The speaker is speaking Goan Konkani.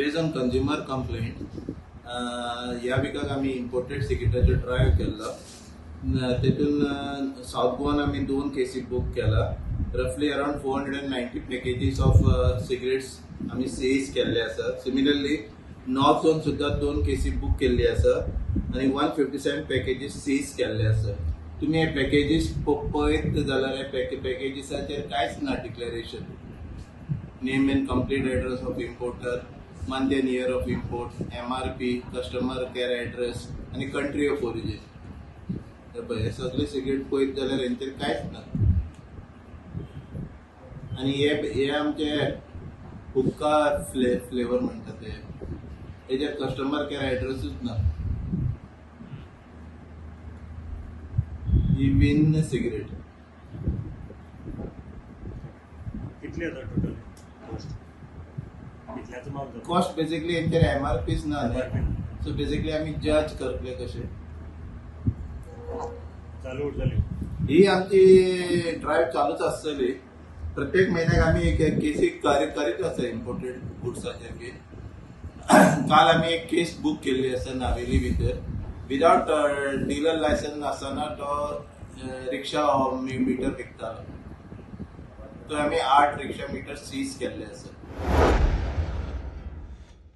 बेस्ड ऑन कंज्युमर कंप्लेंट ह्या विकाक आमी इम्पोर्टेड सिगरेटाचो ड्रायव्ह केल्लो. तेतून सावथ गोवान आमी 2 केसी बूक केला. रफली अरावंड 490 पॅकेजीस ऑफ सिगरेट्स आमी सीज केल्ले आसा. सिमिलरली नॉर्थ झोन सुद्दां 2 केसी बूक केल्ली आसा आनी 157 पॅकेजीस सीज केल्ले आसा. तुमी हे पॅकेजीस पळयत जाल्यार हे पॅकेजीसाचेर कांयच ना declaration. Name and complete address of importer, month and year of import, MRP, customer care address आनी कंट्री ऑफ ओरिजिन. हे पळय, हे सगळे सिगरेट पळयत जाल्यार हेंचेर कांयच ना. आनी हे आमचे हुक्का फ्लेवर म्हणटा ते, हेजेर कस्टमर केअर एड्रेसूच ना. ही विन सिगरेट. कितले जाता टोटल कॉस्ट? कितल्याचो माल जाता? कॉस्ट बेसिकली हेंचेर एमआरपीच ना न्ही. सो बेसिकली आमी जज करतले कशे. चालू उरतली ही आमची ड्रायव्ह चालूच आसतली. प्रत्येक म्हयन्याक आमी एक केसी करीत आसा इम्पोर्टेड गुड्साचेर बी. काल आमी एक केस बूक केल्ली आसा नावेली भितर. विदावट डिलर लायसन्स नासतना तो रिक्षा मिटर विकतालो. तो आमी 8 रिक्षा मिटर सीज केल्ले आसा.